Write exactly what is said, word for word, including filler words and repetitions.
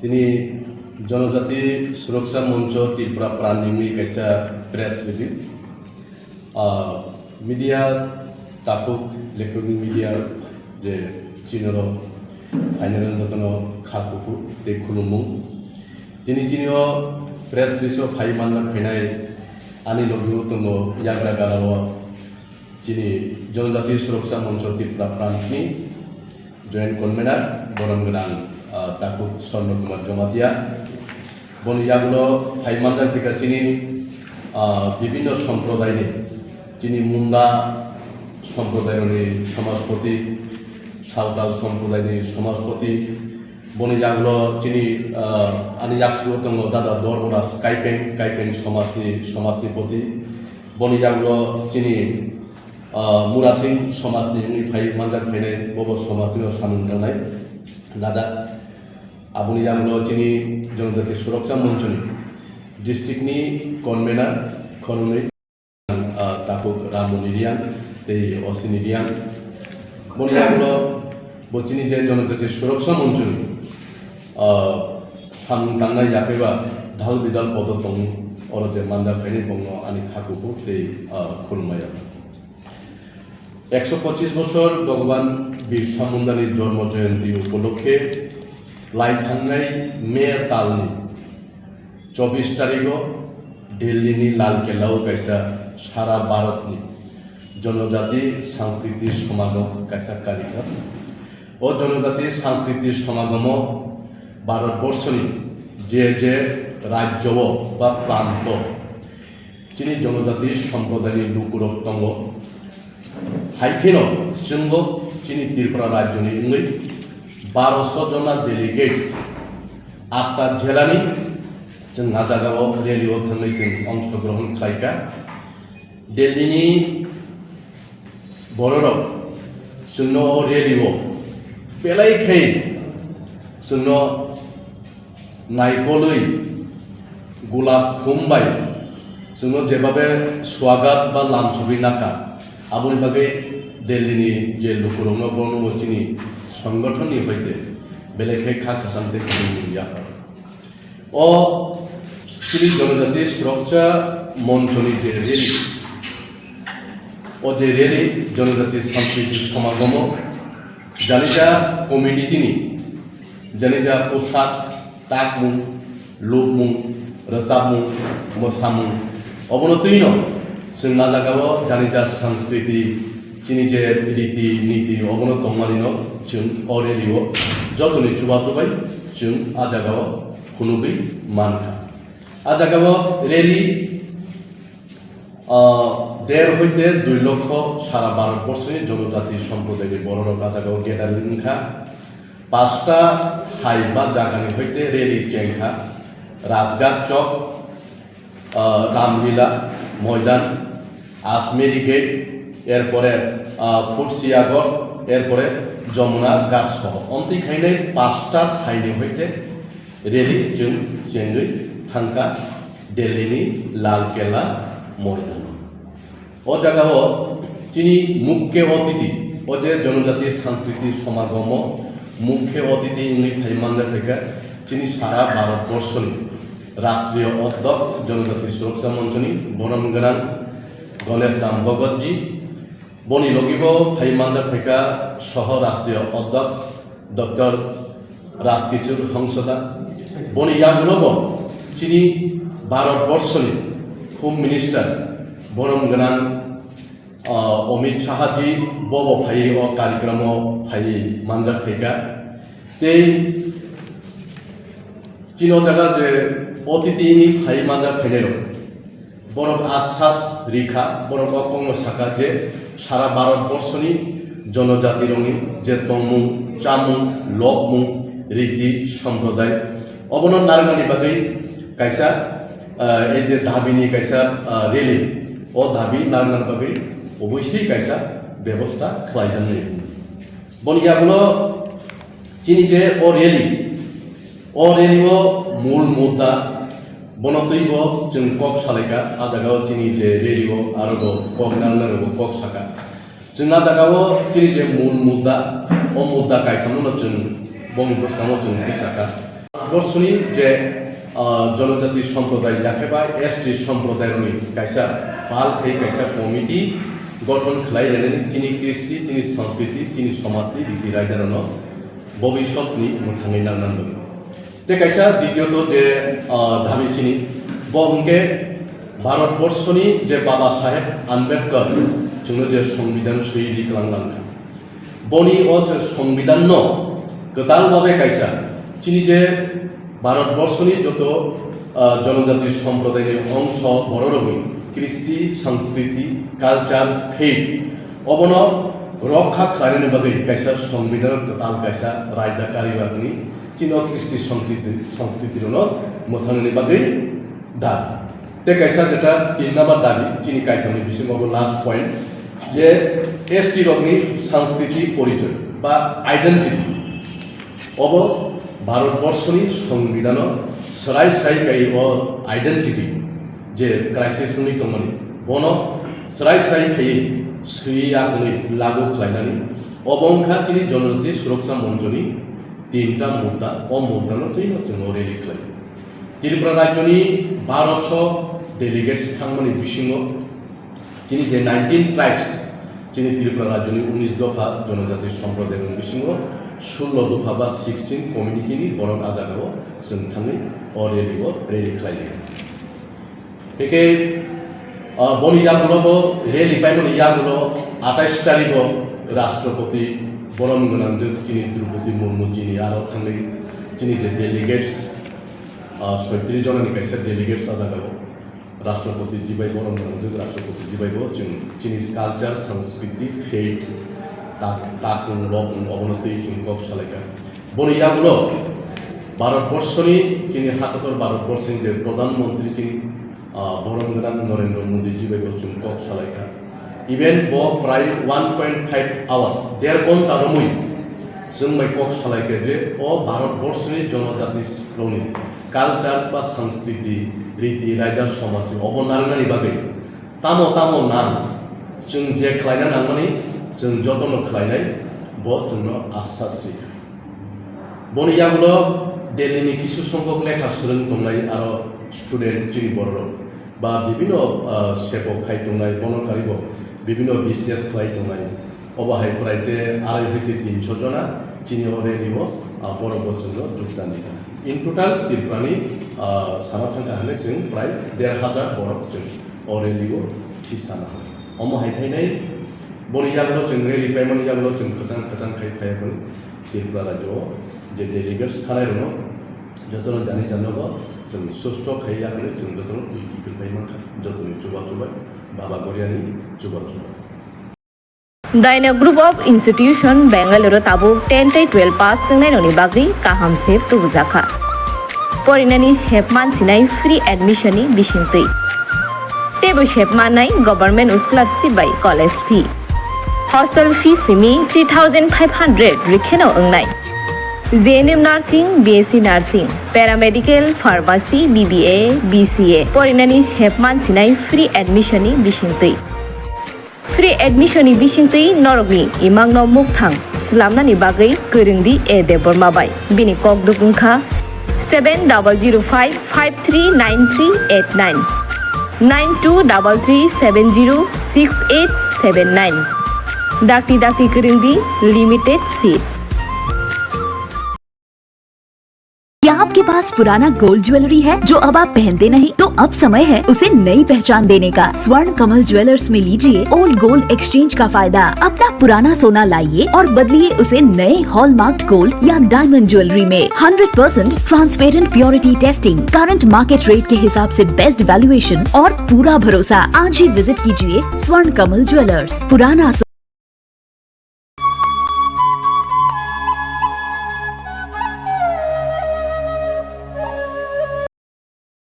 Tini Jonojati Suroksha Moncho Tripura Pran nini kaisa press release. Ah, media takhuk, electronic media je chinoro final jotono kha kuphur tei khulumung. Tini chini o press release o phai manna phainai ani logi o tongo yagra gara o chini Jonojati Suroksha Moncho Tripura Prantni Joint Convener, borom gwnang, ah, takhuk Swarno Kumar Jamatia. Boni yagulo phai manjak phaikha chini, ah, bibhinno somprodaini, chini Munda somprodairokni somaspoti, Sawtal somprodaini somaspoti. Boni yagulo chini, ah, ani yaksio tongo Dada Dharmaraj Kaipeng, Kaipeng somajni, somajni poti. Boni yagulo chini ah, Murasing somajni wngwi phai manjak phainai, bobo somajni samung tangnai dada. Aboni yagulo chini Jonojati Suroksha Monchoni district ni convener khoroknwi, ah, takhuk Ramoni Reang tei Osini Reang. Boni yagulo bo chini je Jonojati Suroksha Monchoni, ah, samung tangnai yaphaiba dhal bidal podo tong oro je manjak phainai bongno ani kha kuphur tei, ah, khulumaya. Ekso pochis bochor Bhagwan Birsa Mundani jormo joyonti upolokhe lai thangnai May talni chobbish tarigo Delhi ni Lal Kella o kaisa sara Bharat ni Jonojati Sanskriti Samagam kaisa karikram. O Jonojati Sanskriti Samagomo Bharat Borso ni je je rajyo o ba pranto chini Jonojati Somprodaini lukurok tongo. Hai kheno chwngbo chini Tripura rajyoni wngwi baroso jona delegates atta jelani chwng a jagao rally o thangwi chwng ongshogrohon khlaikha. Delhi ni bororok chwngno o rally o belai khe chwngno naikolwi gulab khum bai chwngno jebabe swagat ba lamsogwi nakha, aboni bagwi Delhi ni je lukurokno bono chini songothon ni hoite belai khe kha kwchang tei kwrwngmung yapha. O chini Jonojati Suroksha Monchoni je rally, o je rally Jonojati Sanskriti Samagamo janija community ni janija poshak, takmung, lubmung, rwchapmung, mwsamung, obono twino chwng a jagao janija sanskriti, chini je riti niti obono tongmanino chwng o rally o jotoni chubachu bai chwng a jagao phunugwi mankha. A jagao rally, ah, der hoite dui lokho sara Bharat borsoni Jonojati Somprodaini bororok a jagao gathering wngkha. Pasta hai ba jagani hoite rally chengkha. Rajghat Chowk, ah, Ramlila Moidan, Ashmeri Gate, erpore, ah, Phutsia Ghor, erpore Jamuna Ghat soho. Omtwi khainai pasta thaini hoite rally chwng chengwi thangkha Delhi ni Lal Kella Moidano. O jagao chini mukhe otiti, o je Jonojati Sanskriti Samagamo mukhe otiti wngwi phai manjak phaikha chini sara Bharat borsoni Rashtriya Odhyaksh Jonojati Suraksha Monchoni borom gwnang Ganesh Ram Bhagatji, boni logibo phai manjak phaikha Soho Rashtriya Odhyaksh Doctor Rajkichor Hongsoda, boni yagulobo chini Bharat borsoni Home Minister borom gwnang, ah, Amit Shahji bobo phai o karikromo phai manjak phaikha. Tei chini o jaga je otiti ni phai manjak phainairok, borok asas rikha, borok o kokno sakha je sara Bharat borsoni jonojatirokni je tongmung, chamung, lobmung, riti, somproday, obono narwknani bagwi kaisa, ah, ei je dabini kaisa, ah, rally, o dabi narwknani bagwi oboiswi kaisa bebosta khlaijaknai. Boni yagulo chini je o rally, o rally o mul mudda, bono twibo chwng kok salaikha, a jagao chini je rally o aro bo kok nangnai rogo kok saka. Chwng a jagao chini je mul mudda, o mudda kaithamno chwng boni bwskango chwng tisakha. Bosoni je, ah, jonojati somproday yakhe ba S T somprodayrokni kaisa pal khe kaisa committee gothon khlai rwnani chini kristi, chini sanskriti, chini somajni riti raidarokno bobisotni mwthangwi nang nang bagwi. Tei kaisa ditiyot je, ah, dabi chini, bo hwnkhe Bharatborsoni je Baba Saheb Ambedkar chwngno je Songbidan swi ri kwlang langkha. Boni o se Songbidanno kwtal babe kaisa chini je Bharatborsoni joto, ah, jonojati somprodaini ongso bororokni kristi, sanskriti, culture, faith obono rokha khlainani bagwi kaisa Songbidan kwtal kaisa raida karwi bagwi chini o kristi sanskriti, sanskriti rokno mwthangnani bagwi dabi. Tei kaisa jeta tin number dabi chini kaithokni bisingo bo last point je S T rokni sanskriti porichoy ba identity. Obo Bharatborsoni Songbidanno swrai swrai kai o identity je crisis wngwi tongmani, bono swrai swrai khaiwi swiwi yakungwi lagu khlainani. Obo wngkha chini Jonojati Suraksha Monchoni tinta mudda, o muddano chwino chwng o rally khlai. Tripura rajyoni baroso delegates thangmani bisingo chini je nineteen tribes, chini Tripura rajyoni unis dopha jonojati somprodayrokni bisingo sullo dopha ba sixteen community ni borok a jagao chwng thangwi o rally o rally khlai laio. Hwnkhe, ah, boni yagulo bo rally paimani yagulo atais tarigo Rashtrapati borom gwnangjwk chini Droupadi Murmu chini aro thangwi chini je delegates, ah, soitris jonani kaisa delegates a jagao Rashtrapati jibai borom gwnangjwk Rashtrapati jibai bo chwng chini culture, sanskriti, faith, ta-, takung, lokung obono twi chwng kok salaikha. Boni yagulo Bharatborsoni, chini hatotor Bharatborsoni je Pradhan Mantri chini, ah, borom gwnang Narendra Modi ji bai bo chwng kok salaikha. Even bo prai one point five hours, der ghonta romwi chwng bai kok salaikha je o Bharatborsoni jonojati rokni culture ba sanskriti, riti, raida, somajni obo narwknani bagwi tamo tamo nang, chwng je khlaina nangmani chwng jotono khlainai, bo chwngno asa swi. Boni yagulo Delhi ni kisu songhok lekha swrwng tongnai aro student chini bororok ba bibino, ah, sebo khai tongnai, bono karibo bibino business khlai tongnai. Obo hai prai te arai hoite tinsho jona chini o rally o, ah, borok bo chwngno jogdan di kha. In total Tripura ni, ah, sana thangkha hwnle chwng prai der hajar borok chwng o rally o si sana hwnle. Omo hai phainai boni yagulo chwng rally paimani yagulo chwng kwchang kwchang khai phaiya hwnwi. Tripura rajyo o je delegates khalai rwno jotono jani janogo chwng susto khai ya hwnwi chwng jotono twi kiphil phai mankha. Jotoni chuba chubai Baba Goriani chuba chubai. Daina Group of Institution Bangalore o tabuk ten tei twelve pass wngnai rokni bagwi kaham se tubujakha. Porinani sep mansinai free admission ni bisingtwi. Teibo sep mannai government scholarship bai college fee. Hostel fee simi three thousand five hundred rikheno wngnai. J N M Nursing, B S C Nursing, Paramedical, Pharmacy, B B A, B C A. Porinani sep mansinai free admission ni bisingtwi. Free admission ni bisingtwi norokni imangno mukthang slamnani bagwi kwrwngdi A Debbarma bai. Bini kokduk wngkha seven double zero five five three nine three eight nine, nine two double three seven zero six eight seven nine. Dakti dakti kwrwngdi, limited seat. क्या आपके पास पुराना gold jewellery है जो अब आप पहनते नहीं? तो अब समय है उसे नई पहचान देने का। स्वर्ण कमल ज्वेलर्स में लीजिए ओल्ड गोल्ड एक्सचेंज का फायदा। अपना पुराना सोना लाइए और बदलिए उसे नए हॉलमार्क्ड गोल्ड या डायमंड ज्वेलरी में। Hundred percent transparent purity testing, current market rate के हिसाब से बेस्ट वैल्यूएशन और पूरा भरोसा। आज ही विजिट कीजिए स्वर्ण कमल ज्वेलर्स, पुराना